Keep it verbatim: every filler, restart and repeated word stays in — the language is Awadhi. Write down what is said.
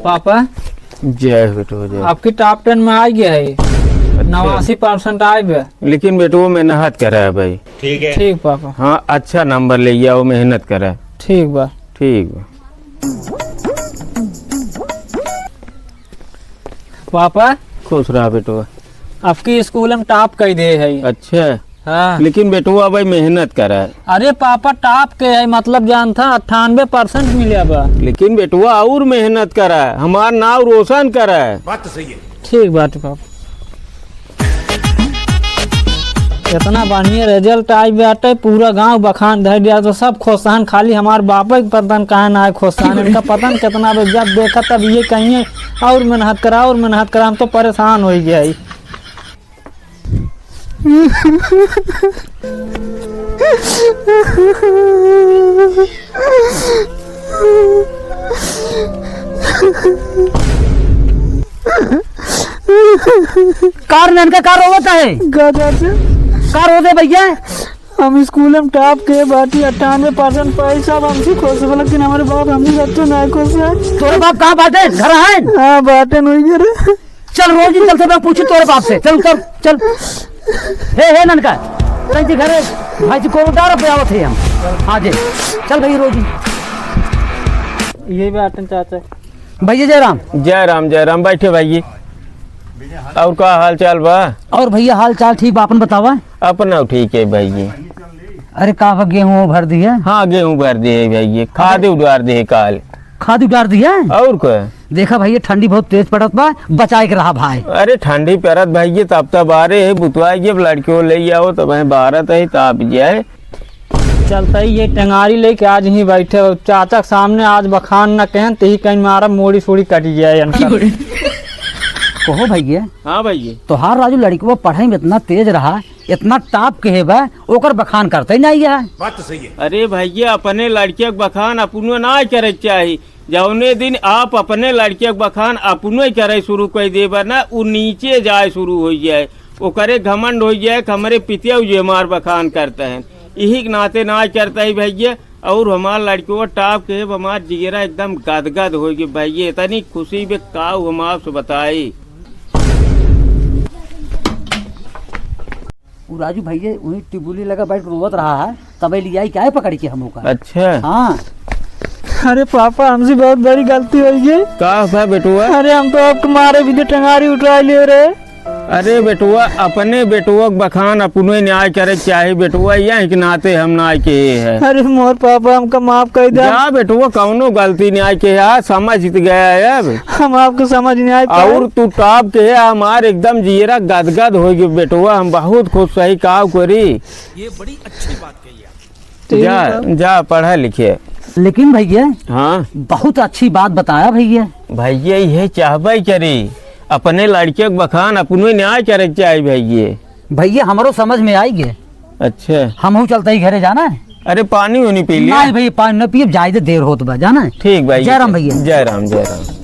पापा, जय हो बेटो, जय। आपकी top ten में आ गया है, अच्छा। नवासी percent आ गया। लेकिन बेटो, मेहनत करा है भाई। ठीक है। ठीक पापा। हाँ, अच्छा number ले आओ, मेहनत करा। ठीक बा। ठीक बा। पापा। खुश रहा बेटो। आपकी स्कूल में top कई दे है। अच्छा। हाँ। लेकिन बेटुआ भाई मेहनत करा। अरे पापा, top के है, मतलब जानता, अट्ठानबे percent मिले बा। लेकिन बेटुआ और मेहनत करा, हमार नाव रोशन करा। बात तो सही है। ठीक बात पापा। इतना बढ़िया result आई बाटे, पूरा गांव बखान धर दिया, तो सब खुश हन, खाली हमार बापे के पता न काहे ना है खुश हन। इनका पता न कितना बे जब देखा तब ये कहिए और मेहनत करा, और मेहनत करा, हम तो परेशान हो गया है। का रे ननका, का रोवत है? का चाचा? का रोवत है भैया? हम स्कूल में top के बाटी, अट्ठानबे percent पाई, सब हमसे खुश बा, लेकिन हमारे बाप हमसे सच्चो ना खुश है। तोरे बाप कहाँ बाटे? घर है? हाँ, बाटे नहीं घर। चल रोजी, चल से मैं पूछी तोरे बाप से। चल, चल, चल। हे, हे ननका, तैं जी घरे भाई जी को उतार पे आवत है हम। हाँ जी, चल भाई रोजी। यही बात है चाचा। भैया जय राम। जय राम, जय राम। बैठे भाई जी। और का हाल चाल बा? और भैया हाल चाल ठीक बा, अपन बतावा। अपना ठीक है भाई जी। अरे का बा, गेहूं भर दिए? हाँ, गेहूं भर दिए भाई जी, खाद उडार दिए काल। खाद उडार दिए? और का? देखा भैया, ठंडी बहुत तेज पड़त बा, बचाए के रहा भाई। अरे ठंडी पड़त भाई जी, तब तब आ रहे है बुतवा, जब लड़कियों ले आओ तब है बारह तही ताप जाए। चलते ही ये टंगारी लेके आज ही बैठे हो चाचा के सामने, आज बखान न कहन तही कहीं मारा मोड़ी सोड़ी कट जाए इनका। कहो भैया। हाँ भैया। तोहार राजू लड़कवा पढ़ाई में इतना तेज रहा, इतना top के है बा, ओकर बखान करते ही नहीं है। बात तो सही है। अरे भैया, अपने लड़किया के बखान अपनो ना करे के चाही। जौने दिन आप अपने लड़किया के बखान अपनो ही करे शुरू कर देबा ना, उ नीचे जाए शुरू हो जाए, ओकरे घमंड हो जाए कि हमरे पितिया जी हमार बखान करते हैं। यही के नाते ना करते ही भैया। और हमार लड़कवा top के, हमार जिगरा एकदम गदगद हो गए भैया, इतनी खुशी बे काऊ हम आपसे बताई। उ राजू भैया वहीं टिबुली लगा बैठ रोवत रहा है, तबे लियाई क्या है पकड़ के हम ओका। अच्छा। हाँ। अरे पापा, हमसे बहुत बड़ी गलती हो गई। का था बेटुआ? अरे हम तो आपके मारे भी टंगारी उठा लिए रहे। अरे बेटुआ, अपने बेटुआ के बखान अपनो ही न्याय करे के चाही बेटुआ, यही के नाते हम न्याय के है। अरे मोर पापा, हमका माफ कर दे। जा बेटुआ, कौनो गलती न्याय के है, समझ गया है अब। हम आपको समझ नहीं आए पाए। और तू top के है, हमार एकदम जियरा गदगद हो गयो बेटुआ, हम बहुत खुश सही का करी। ये बड़ी अच्छी बात कही आप। ठीक जा, है। जा पढ़ा लिखे। लेकिन भैया, हाँ? बहुत अच्छी बात बताया भैया। भैया, यह चाहबे करी, अपने लड़के के बखान अपनो न्याय करे के चाही भैया। भैया, हमरो समझ में आई गए। अच्छा। हमहू चलते ही घरे जाना है। अरे, पानी उनी पी लिया। नहीं भैया, पानी न पिए, जाए दे, देर होत बा, जाना है। ठीक भैया। जय राम भैया। जय राम, जय राम।